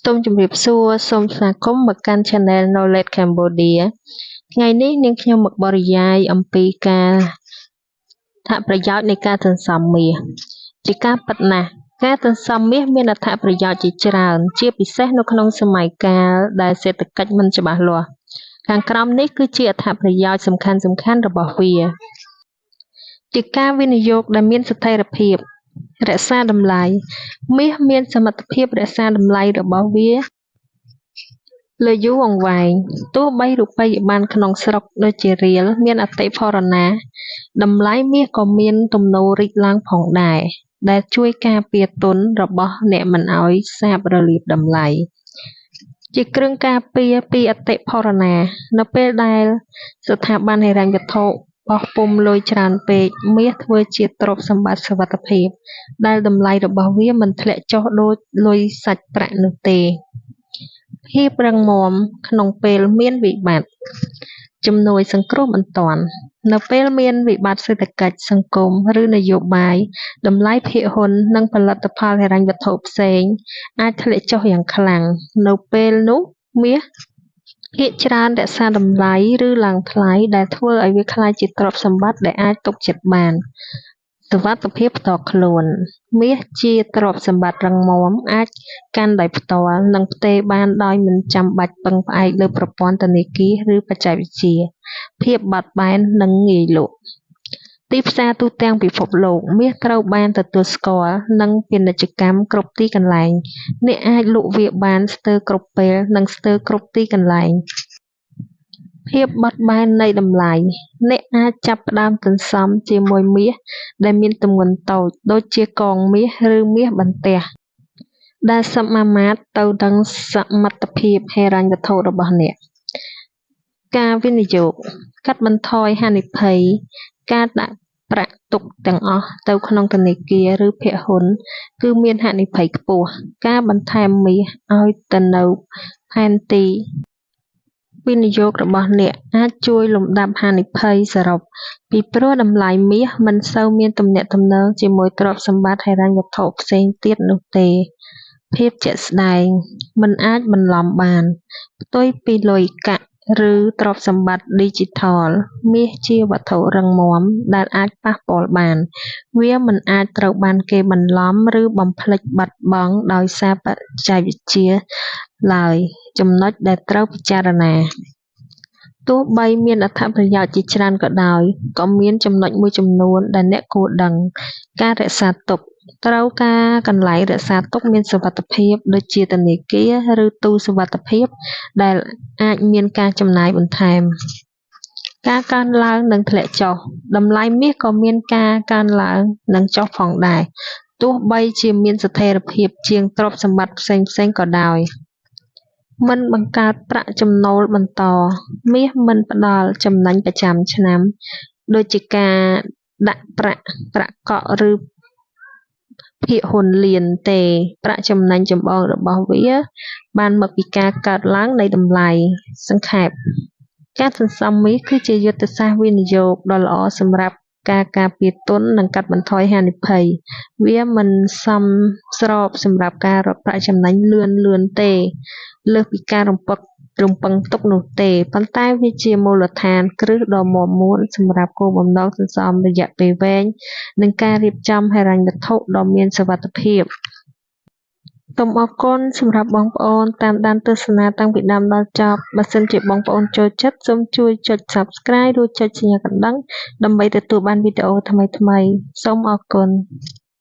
សូមជម្រាបសួរសូមស្វាគមន៍មកកាន់ Channel Knowledge Cambodia ថ្ងៃនេះនាងខ្ញុំមកបរិយាយអំពីការអត្ថប្រយោជន៍នៃការសន្សំមាសជាការពិតណាស់ការសន្សំមាសមានអត្ថប្រយោជន៍ជាច្រើនជាពិសេសនៅក្នុងសម័យកាលដែលសេដ្ឋកិច្ចមិនច្បាស់លាស់ខាងក្រោមនេះគឺជាអត្ថប្រយោជន៍សំខាន់ៗរបស់វាជាការវិនិយោគដែលមានស្ថិរភាពរក្សាតម្លៃមាសមានសមត្ថភាពរក្សាតម្លៃរបស់វាលើយូរអង្វែងទោះបីរូបិយប័ណ្ណក្នុងស្រុកដូចជារៀលមានអតិផរណាតម្លៃមាសក៏មានទំនោររីកឡើងផងដែរដែលជួយការពារទុនរបស់អ្នកមិនឲ្យសាបរលាបតម្លៃជាគ្រឿងការពារពីអតិផរណានៅពេលដែលស្ថាប័នហិរញ្ញវត្ថុបោះពុម្ពលុយច្រើនពេកមាសធ្វើជាទ្រព្យសម្បត្តិសុវត្ថិភាពដែលតម្លៃរបស់វាមិនធ្លាក់ចុះដូចលុយសាច់ប្រាក់នោះទេភាពរឹងមាំក្នុងពេលមានវិបត្តិជំនួយសង្គ្រោះបន្ទាន់នៅពេលមានវិបត្តិសេដ្ឋកិច្ចសង្គមឬនយោបាយតម្លៃភាគហ៊ុននិងផលិតផលហិរញ្ញវត្ថុផ្សេងអាចធ្លាក់ចុះយ៉ាងខ្លាំងនៅពេលនោះមាសភាគច្រើនរក្សាតម្លៃឬឡើងថ្លៃដែលធ្វើឲ្យវាក្លាយជាទ្រព្យសម្បត្តិដែលអាចទុកចិត្តបានសុវត្ថិភាពផ្ទាល់ខ្លួនមាសជាទ្រព្យសម្បត្តិរឹងមាំអាចកាន់ដោយផ្ទាល់និងផ្ទេរបានដោយមិនចាំបាច់ពឹងផ្អែកលើប្រព័ន្ធធនាគារឬបច្ចេកវិទ្យាភាពបត់បែននិងងាយលក់ទីផ្សារទូទាំងពិភពលោកមាសត្រូវបានទទួលស្គាល់និងពាណិជ្ជកម្មគ្រប់ទីកន្លែងអ្នកអាចលក់វាបានស្ទើរគ្រប់ពេលនិងស្ទើរគ្រប់ទីកន្លែងភាពបត់បែននៃតម្លៃអ្នកអាចចាប់ផ្ដើមសន្សំជាមួយមាសដែលមានទម្ងន់តូចដូចជាកងមាសឬមាសបន្ទះដែលសមាមាត្រទៅនឹងសមត្ថភាពហិរញ្ញវត្ថុរបស់អ្នកការវិនិយោគកាត់បន្ថយហានិភ័យការដាក់ប្រាក់ទុកទាំងអស់ទៅក្នុងធនាគារឬភាគហ៊ុនគឺមានហានិភ័យខ្ពស់ការបន្ថែមមាសឲ្យទៅនៅផែនទីវិនិយោគរបស់អ្នកអាចជួយលំដាប់ហានិភ័យសរុបពីព្រោះតម្លៃមាសមិនសូវមានទំនាក់ទំនងជាមួយទ្រព្យសម្បត្តិហិរញ្ញវត្ថុផ្សេងទៀតនោះទេភាពជាក់ស្ដែងមិនអាចបន្លំបានផ្ទុយពីលុយកាក់ឬទ្រព្យសម្បត្តិឌីជីថលមាសជាវត្ថុរឹងមាំដែលអាចប៉ះពាល់បានវាមិនអាចត្រូវបានគេបន្លំឬបំភ្លេចបាត់បង់ដោយសារបច្ចេកវិទ្យាឡើយចំណុចដែលត្រូវពិចារណាទោះបីមានអត្ថប្រយោជន៍ជាច្រើនក៏ដោយក៏មានចំណុចមួយចំនួនដែលអ្នកគួរដឹងការរក្សាទុកត្រូវការកន្លែងរក្សាទុកមានសុវត្ថិភាពដូចជាធនាគារឬទូសុវត្ថិភាពដែលអាចមានការចំណាយបន្ថែមការកើនឡើងនិងធ្លាក់ចុះតម្លៃមាសក៏មានការកើនឡើងនិងចុះផងដែរទោះបីជាមានស្ថិរភាពជាងទ្រព្យសម្បត្តិផ្សេងៗក៏ដោយមិនបង្កើតប្រាក់ចំណូលបន្តមាសមិនផ្ដល់ចំណេញប្រចាំឆ្នាំដូចជាការដាក់ប្រាក់ប្រាក់កក់ឬភាគហ៊ុនលៀនទេប្រាក់ចំណេញចម្បងរបស់វាបានមកពីការកើតឡើងនៃតម្លៃសង្ខេបការសន្សំមាសគឺជាយុទ្ធសាស្ត្រវិនិយោគដ៏ល្អសម្រាប់ការការពារទុននិងកាត់បន្ថយហានិភ័យវាមិនសមស្របសម្រាប់ការរកប្រាក់ចំណេញលឿនៗទេលើសពីការរំពឹងទុកនោះទេប៉ុន្តែវាជាមូលដ្ឋានគ្រឹះដ៏មាំមួនសម្រាប់គោលបំណងសន្សំរយៈពេលវែងនិងការរៀបចំហិរញ្ញវត្ថុដ៏មានសុវត្ថិភាពសូមអរគុណសម្រាប់បងប្អូនតាមដានទស្សនាតាំងពីដើមដល់ចប់បើសិនជាបងប្អូនចូលចិត្តសូមជួយចុច Subscribe ឬចុចសញ្ញាកណ្ដឹងដើម្បីទទួលបានវីដេអូថ្មីៗសូមអរគុណ។